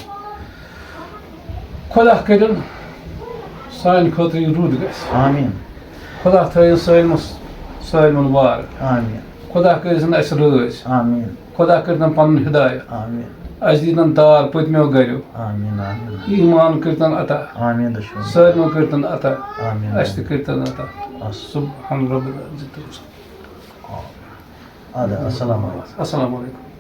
خۄدا کٔرِن سانہِ خٲطرٕ یہِ رُت گژھِ۔ آمیٖن۔ خۄدا تھٲیِن سٲلمَس، سٲلمَن وارٕ۔ آمیٖن۔ خۄدا کٔرِن اَسہِ رٲضۍ۔ آمیٖن۔ خۄدا کٔرِتن پنُن ہدایت۔ آمیٖن۔ اَسہِ دیٖتن دار پٔتمیو گریو۔ آمیٖن، آمیٖن۔ ایٖمان کٔرِتن عطا۔ آمیٖن، دۄشوٕنی۔ سٲلمو کٔرِتن عطا۔ آمیٖن، اَسہِ تہِ آمیٖن۔ کٔرِتن عطا۔ اَس۔ سبحان رب العزت۔ اَدٕ، السلام علیکم۔ السلام علیکم۔